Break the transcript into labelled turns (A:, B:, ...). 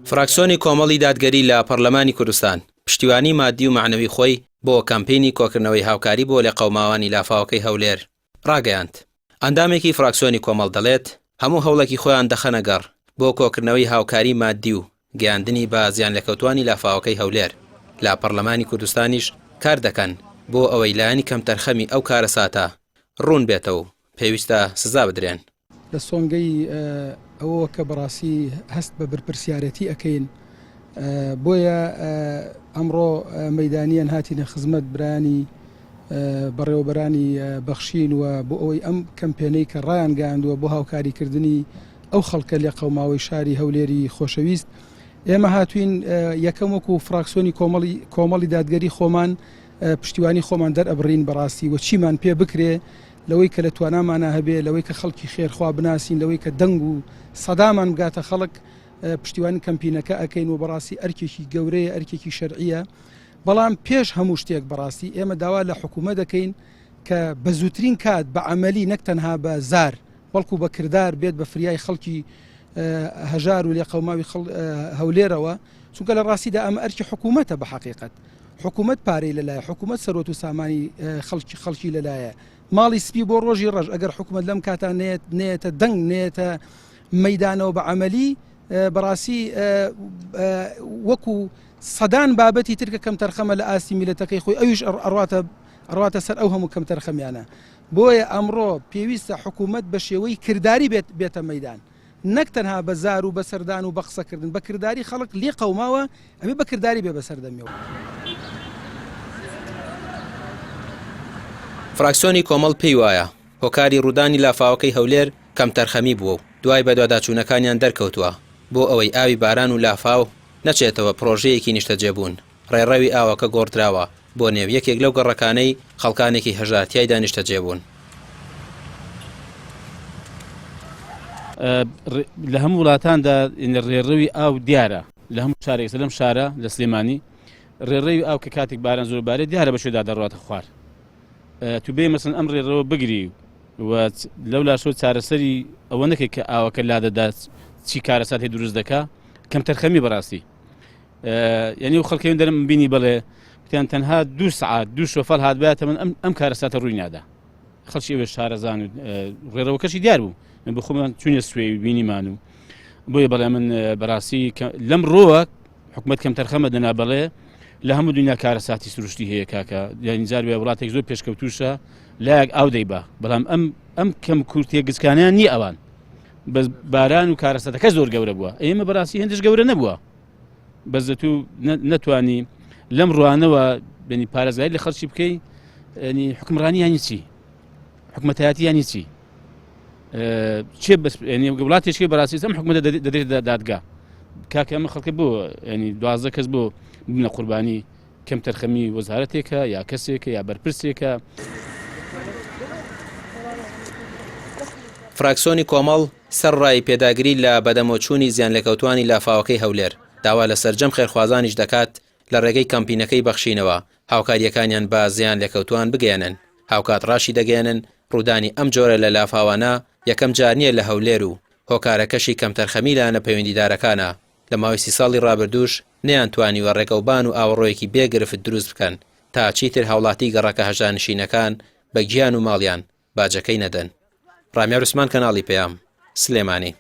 A: فراکسیۆنی کۆمەڵی دادگەری لە پەرلەمانی کوردستان پشتیوانی مادی و مەعنەوی خۆی بۆ کەمپینی کۆکردنەوەی هاوکاری بۆ لێقەوماوانی لافاوەکەی هەولێر ڕاگەیاند. ئەندامێکی فراکسیۆنی کۆمەڵ دەڵێت، هەموو هەوڵێکی خۆیان دەخەنە گەڕ بۆ کۆکردنەوەی هاوکاری مادی و گەیاندنی بە زیانلێکەوتووانی لافاوەکەی هەولێر، لە پەڕلەمانی کوردستانیش کار دەکەن بۆ ئەوەی لایەنی کەمتەرخەمی ئەو کارەساتە ڕوون بێتەوە و پێویستە سزا بدرێن.
B: لە سۆنگەی ئەوەوە کە بەڕاستی هەست بە بەرپرسیارێتی ئەکەین بۆیە ئەمڕۆ مەدانیان هاتینە خزمەت برایانی بەڕێوەبەرانی بەخشین و بۆ ئەوەی ئەم کەمپێنەی کە ڕایان گەیاندووە بۆ هاوکاریکردنی ئەو خەڵکە لێقەوماوەی شاری هەولێری خۆشەویست ئێمە هاتوین یەکەم وەکو فراکسیۆنی کۆمەڵی کۆمەڵی دادگەری خۆمان پشتیوانی خۆمان دەرئەبڕین بەڕاستی و چیمان پێ بکرێ لەوەی کە لە توانامانا هەبێ، لەوەی کە خەڵکی خێرخوا بناسین، لەوەی کە دەنگ و سەدامان بگاتە خەڵک، پشتیوانی کەمپینەکە ئەکەین و بەڕاستی ئەرکێکی گەورەیە، ئەرکێکی شەرعییە. بەڵام پێش هەموو شتێک بەڕاستی ئێمە داوا لە حکوومەت دەکەین کە بە زووترین کات بە عەمەلی نەک تەنها بە زار بەڵکو بە کردار بێت بە فریای خەڵکی هەژار و لێقەوماوی هەولێرەوە، چونکە لە ڕاستیدا ئەمە ئەرکی حکوومەتە بە حەقیقەت. حکومەت پارەی لەلایە حکومەت سەروەت و سامانی خەڵکی خەڵکی لەلایە ماڵی سپی بۆ ڕۆژی ڕەش ئەگەر حکومەت لەم کاتا نێت نێتە دەنگ نێتە مەدانەوە بە عملی بەڕاستی وەکو سەدان بابەتی ترکە کەم تەرخەمە لە ئاستی میلەتەکەی خۆی ئەویش ئەڕواتە ئەڕواتە سەر ئەو هەموو کەم تەرخەمیانە بۆیە ئەمڕۆ پێویستە حکوومەت بە شێوەی کرداری بێت بێتە مەدان نەک تەنها بە زار و بە سەردان و بە قسەکردن، بە کرداری خەڵک لێ قەوماوە، ئەبێ بە کرداری بێ بەسەر دەمیەوە.
A: فراکسیۆنی کۆمەڵ پێی وایە، هۆکاری ڕوودانی لافاوەکەی هەولێر کەمتەرخەمی بووە و دوای بەدواداچوونەکانیان دەرکەوتووە، بۆ ئەوەی ئاوی باران و لافاو نەچێتەوە پڕۆژەیەکی نیشتەجێبوون، ڕێڕەوی ئاوەکە گۆڕدراوە بۆ نێو یەکێک لەو گەڕەکانەی خەڵکانێکی هەژار تیایدا نیشتەجێ بوون.
C: لە هەموو وڵاتاندا ڕێڕەوی ئاو دیارە لە هەموو شارێک لەم شارە لە سلێمانی ڕێڕەوی ئاو کە کاتێک باران زۆر بارێ دیارە بە شوێدا دەڕاتە خوار تو بێ مەسن ئەم ڕێڕەوە بگری و لەو لاشۆ چارەسەری ئەوە نەکەی کە ئاوەکە لادەدات چی کارەساتی دروست دەکا کەمتەرخەمی بەڕاستی یعنی و خەڵکەوێن دەرم بینی بڵێ وتیان تەنها دوو سعات دوو شۆفەر هاتبایەتە من ئەم ئەم کارەساتە ڕووی نادا خەڵکی ئەوێ شارەزان و ڕێڕەوەکەشی دیار بوو من بخۆمان چوینە سوێ بینیمان و بۆیە بەڵێ من بەڕاستی لەم ڕۆوە حکومت کەم تەرخەمە دەنا بەڵێ لە هەموو دنیا کارەساتی سروشتی هەیە کاکە یانی جار وێ وڵاتێک زۆر پێشکەوتوشە لایەک ئاو دەیبا بەڵام ئەم ئەم کەم کورتێ گچکانیان نییە ئەوان بەس باران و کارەساتەکە زۆر گەورە بووە ئێمە بەڕاستی هێندش گەورە نەبووە بەس دەتوو نەتوانی لەم ڕوانەوە بنی پارێزگاری لە خەڵکی بکەی ینی حکمڕانی ینی چی حکومەتایەتی ینی چی چێ بەس وڵاتێکی بەڕاستی ئەم حکومەتە دەدرێت دادگا کاکە ئەمە خەڵکە بۆ ینی 12 کەس بۆ بنە قوربانی کەمتەرخەمی وەزارەتێکە یا کەسێکە یا بەرپرسێکە.
A: فراکسیۆنی کۆمەڵ سەرڕای پێداگری لە بەدەمەوەچوونی زیانلێکەوتووانی لافاوەکەی هەولێر، داوا لە سەرجەم خێرخوازانیش دەکات لە ڕێگەی کەمپینەکەی بەخشینەوە هاوکارییەکانیان بە زیانلێکەوتووان بگەیەنن، هاوکات ڕاشیدەگەیەنن ڕوودانی ئەم جۆرە لە لافاوانە یەکەم جار نییە لە هەولێر و هۆکارەکەشی کەمتەرخەمی لایەنە پەیوەندیدارەکانە لە ماوەی سی ساڵی ڕابردووش نەیانتوانیوە ڕێگەوبان و ئاوەڕۆیەکی بێ گرفت دروست بکەن تا چیتر هاوڵاتی گەڕەکە هەژارنشینەکان بە گیان و ماڵیان باجەکەی نەدەن. ڕامیار عوسمان کەناڵی پەیام، سلێمانی.